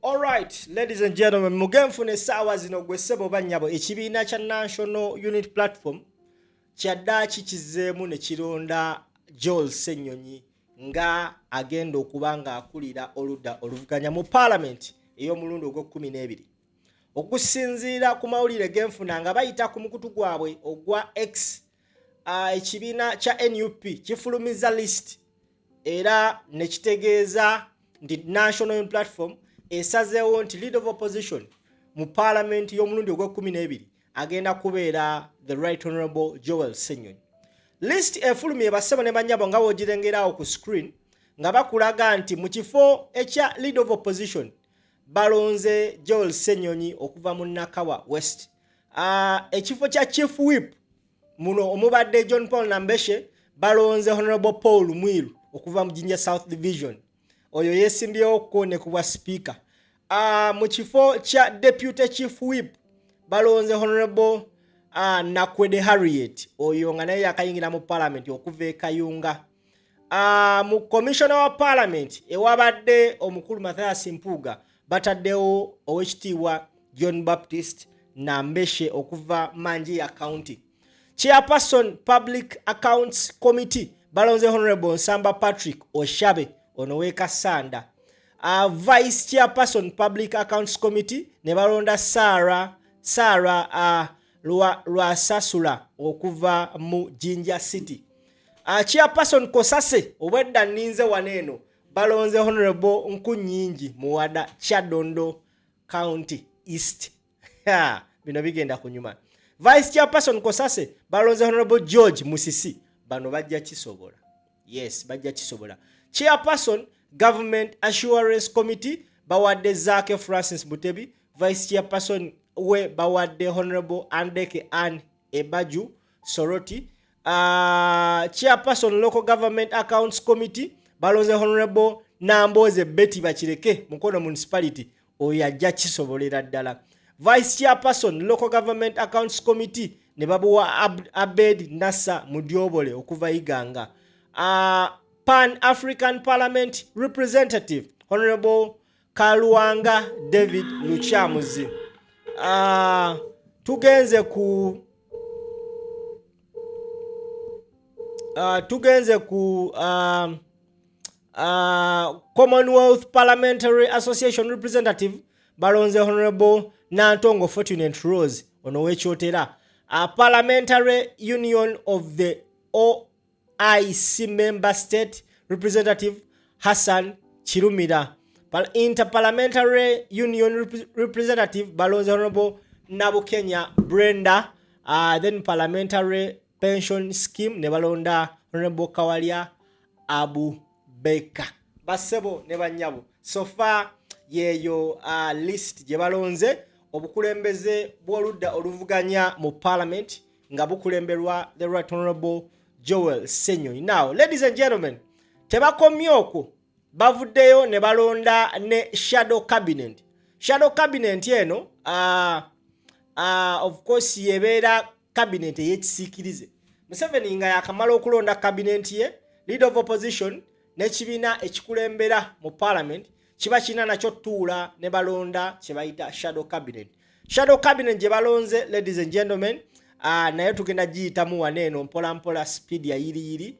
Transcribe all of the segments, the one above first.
Alright, ladies and gentlemen, mugenfuna essaawa zino gwe ssebo bannyabo, ekibiina kya National Unity Platform kyaddaaki kizzeemu ne kironda Joel Ssenyonyi nga agenda okuba ng'akulira oludda oluvuganya mu paalamenti ey'omulundi ogw'ekumi n'ebiri. Okusinziira ku mawulire genfuna nga bayita ku mukutu gwabwe ogwa X, ekibiina kya NUP kifulumiza list era ne kitegeeza nti National Unity Platform esazeewo nti leader of opposition mu paalamenti y'omulundi ogw'ekumi n'ebiri agenda kubeera the Right Honorable Joel Ssenyonyi. List efulumye, bassebo ne bannyabo, nga bw'ogirengerawo ku screen, nga bakulaga nti mu kifo ekya leader of opposition balonze Joel Ssenyonyi okuva mu Nakawa West. Ekifo kya chief whip, muno omubadde John Paul Nambeshe, balonze Honorable Paul Mwiru okuva mu Jinja South Division. Oyo yeesimbyewo ne ku bwa speaker. Mu kifo kya deputy chief whip balonze Honorable Nakwede Harriet, oyo nga naye yakayingira mu parliament okuva e Kayunga. Mu commissioner wa parliament, ewabadde omukulu Mathias Mpuuga, bataddewo Owekitiibwa John Baptist Nambeshe okuva Manjiya County. Chairperson Public Accounts Committee balonze Honorable Nsamba Patrick Oshabe, ono wekasanda. Vice chairperson Public Accounts Committee ne balonda Sarah Lwasasula okuva mu Jinja City. Chairperson COSASE, obwedda nninze wano eno, balonze Honorable Nkunyingi Muwada, Kyadondo County East. Ha, bino bigenda kunyuma. Vice chairperson COSASE balonze Honorable George Musisi. Bano bajja kisobola, yes, bajja kisobola. Chairperson Government Assurance Committee bawadde Zaake Francis Mutebi. Vice chairperson we bawadde Honorable Andeke Ann Ebaju Soroti. Chairperson Local Government Accounts Committee balonze Honorable Namboze Betty Bakireke, Mukono Municipality. Oyo ajja kisobolera ddala. Vice chairperson Local Government Accounts Committee ne babuwa Abed Nassa Mudyobole okuva Iganga. Pan African Parliament representative, Honorable Kalwanga David Lukyamuzi. Tugenze ku Commonwealth Parliamentary Association representative, balonze Honorable Nantongo Fortunate Rose, ono wekyotera. Parliamentary Union of the OIC member state representative, Hassan Kirumira. Interparliamentary Union representative balonze Honorable Nabukenya Brenda. Then Parliamentary Pension Scheme ne balonda Honorable Kawalya Abu Beka. Bassebo ne bannyabo, so far yeeyo list gye balonze. Obukulembeze bw'oludda oluvuganya mu parliament nga bukulemberwa the Right Honorable Joel Ssenyonyi. Now, ladies and gentlemen, tebakomye okwo, bavuddeyo ne balonda ne shadow cabinet. Shadow cabinet eno, of course, yebeera cabinet ey'ekisiikirize. Museveni nga yakamala okulonda cabinet ye, leader of opposition n'ekibiina ekikulembera mu parliament kiba kirina nakyo tuula ne balonda kye bayita shadow cabinet. Shadow cabinet gye balonze, ladies and gentlemen, naye tugenda giyitamu wano eno mpola mpola, speed ya yiriyiri.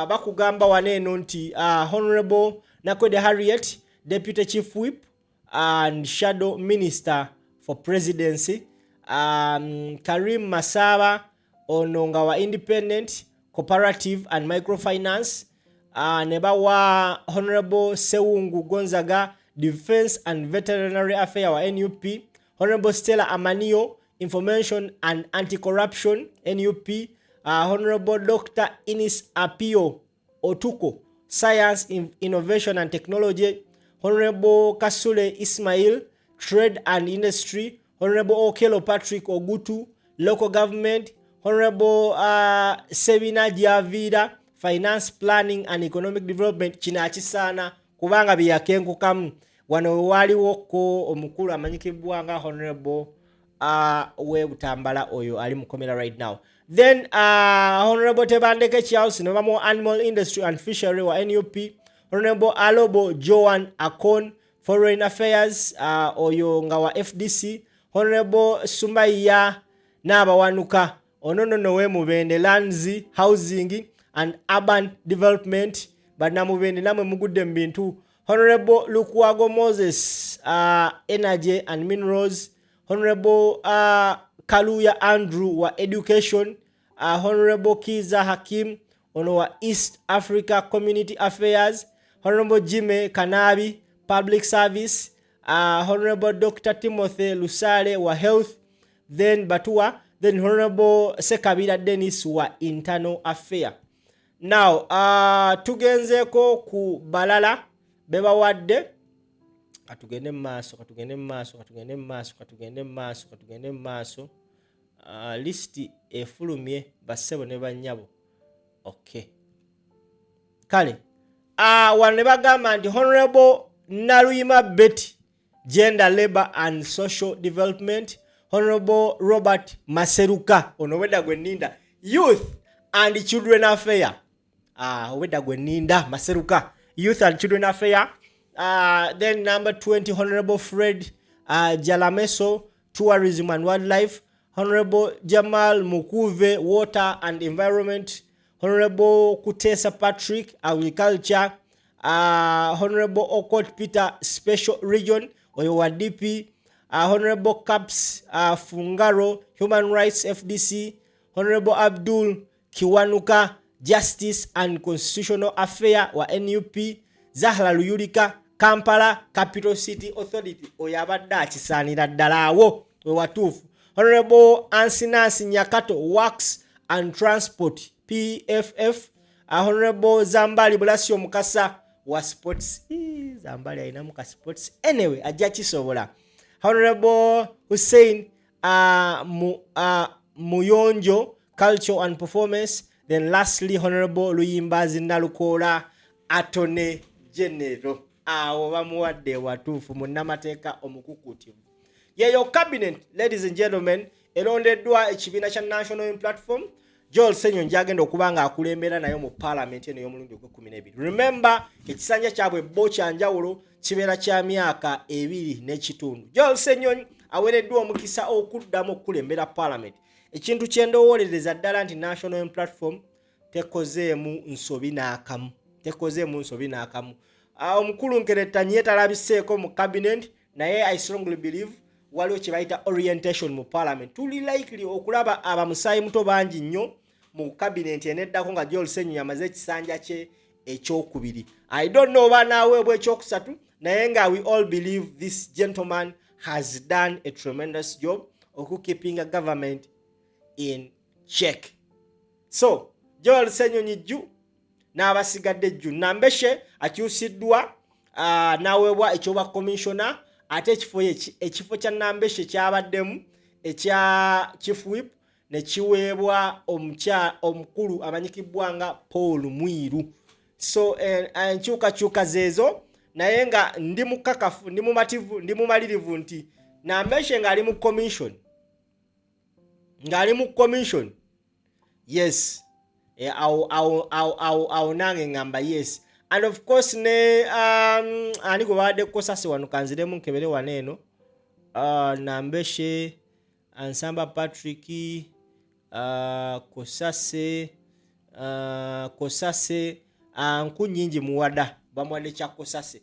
Bakugamba wano eno nti Honorable Nakwede Harriet, deputy chief whip and shadow minister for presidency; Karim Masaba, ono nga wa independent, cooperative and microfinance; ne bawa Honorable Sewungu Gonzaga, defense and veterinary affair wa NUP; Honorable Stella Amanio, information and anti-corruption, NUP; Honorable Dr Inis Apio Otuko, science, innovation and technology; Honorable Kasule Ismail, trade and industry; Honorable Okelo Patrick Ogutu, local government; Honorable Sebina Javira, finance, planning and economic development. Kino akisaana kubanga byeyakenkukamu. Wano wewaliwoko omukulu amanyikibwa nga Honorable Webutambala, oyo ali mukomera right now. Then Honorable Tebandeke Charles ne bamuwa animal industry and fishery wa NUP; Honorable Alobo Joan Akon, Foreign Affairs, oyo nga wa FDC. Honorable Sumaiya Naabawanuka, ono nno w'e Mubende, Lands, Housing and Urban Development. Bannamubende namwe mugudde mu bintu. Honorable Lukwago Moses, Energy and Minerals. Honorable Kaluya Andrew wa Education. Honorable Kiza Hakim, ono wa East Africa Community Affairs. Honorable Jime Kanabi, Public Service. Honorable Dr Timothy Lusale wa Health, then Batua, then Honorable Sekabira Dennis wa Internal Affair. Now tugenzeeko ku balala bebawadde. Katugende mu maaso, katugende mu maaso, katugende mu maaso, katugende mu maaso, katugende mu maaso. Lisiti efulumye, bassebo ne bannyabo. Okay, kale, wano ne bagamba nti Honorable Naluyima Betty, Gender, Labour and Social Development. Honorable Robert Maseruka, ono obwedda gwe nninda, Youth and Children Affair. Obwedda gwe nninda, Maseruka, Youth and Children Affair. Then number 20, Honorable Fred Jalameso, Tourism and Wildlife. Honorable Jamal Mukuve, Water and Environment. Honorable Kutesa Patrick, Agriculture. Honorable Okot Peter, Special Region, oyo wa DP. Honorable Caps Fungaro, Human Rights, FDC. Honorable Abdul Kiwanuka, Justice and Constitutional Affair, wa NUP. Zahra Luyirika, Kampala Capital City Authority, oyo abadde akisaanira ddala, awo we watuufu. Honorable Ansinansi Nyakato, Works and Transport, PFF. Honorable Zambali Bulasio Mukasa wa Sports. Ii, Zambali alinamu ka sports, anyway ajja kisobola. Honorable Hussein Muyonjo, Culture and Performance. Then lastly, Honorable Luyimbazi Nalukoola, Attorney General. Awo bamuwadde watuufu, munnamateeka omukukuutivu. Yeyo cabinet, ladies and gentlemen, erondeddwa ekibiina kya National Unity Platform. Joel Ssenyonyi agenda okuba nga akulembera nayo mu parliament eno ey'omulundi ogw'e12. Remember, ekisanja kyabwe bo kyanjawulo, kibeera kya myaka 2.5. Joel Ssenyonyi aweereddwa omukisa okuddamu okukulembera parliament, ekintu kyendowoolereza ddala nti National Unity Platform tekozeemu nsobi n'akamu, tekozeemu nsobi n'akamu. Omukulu Nkerettanyi ye talabiseeko mu cabinet, naye I strongly believe waliwo kye bayita orientation mu parliament. Tuli likely okulaba abamusaayi muto bangi nnyo mu cabinet eneddako nga Joel Ssenyonyi amaze ekisanja kye ekyokubiri. I don't know oba naaweebwa ekyokusatu, naye nga we all believe this gentleman has done a tremendous job okukeepinga government in check. So Joel Ssenyonyi jju n'abasigadde jju. Nambeshe akyusiddwa, n'aweebwa ekyobwa commissioner, ate ekifo kya Nambeshe kyabaddemu ekya chief whip ne kiweebwa omukulu amanyikibwa nga Paul Mwiru. So enkyukakyuka zeezo, naye nga ndi mukakafu, ndi mumativu, ndi mumalirivu nti Nambeshe ng'ali mu commission, ng'ali mu commission, yes. Awo awo awo awo awo nange ngamba yes. And of course ne ani gwe babadde kosase wano, kanziremu nkebere wano eno. Nambeshe, Ansamba Patrick, Kosase, Kosase, Nkunyingi Muwada bamuwadde kya Kosase.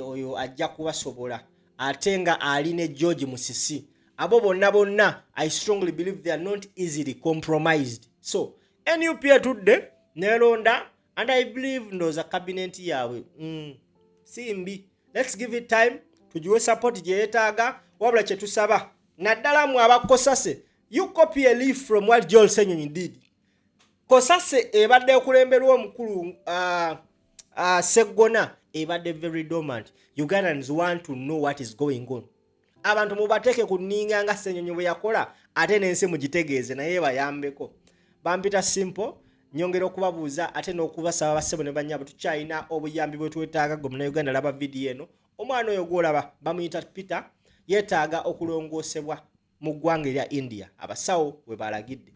Oyo ajja kubasobola, ate nga ali ne George Musisi. Abo bonna bonna I strongly believe they are not easily compromised. So NUP etudde nelonda, and I believe ndowooza cabinet yaabwe si mbi. Let's give it time, tugiwe support gye yeetaaga. Wabula kyetusaba naddala mu abakosase, you copy a leaf from what Joel Ssenyonyi did. Kosase ebadde ekulemberwa omukulu Seggona, ebadde very dormant. Ugandans want to know what is going on. Abantu mubateeke ku nninga nga Ssenyonyi bwe yakola, ate n'ensi mugitegeeze, naye bayambeko. Bampita Simple. Nyongera okubabuuza ate n'okubasaba, bassebo ne bannyabo, tukyalina obuyambi bwe twetaaga. Gwe Munnayuganda laba vidiyo eno, omwana oyo gwolaba bamuyita Peter, yeetaaga okulongoosebwa mu ggwanga erya India, abasawo bwe balagidde.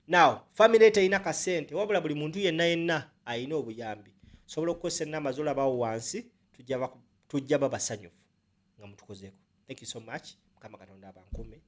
Now family terina kasente, wabula buli muntu yenna yenna alina obuyambi, osobola okukozesa enamba zolabawo wansi, tujja. Tujja babasanyufu nga mutukozeeko. Thank you so much. Mukama Katonda abankume.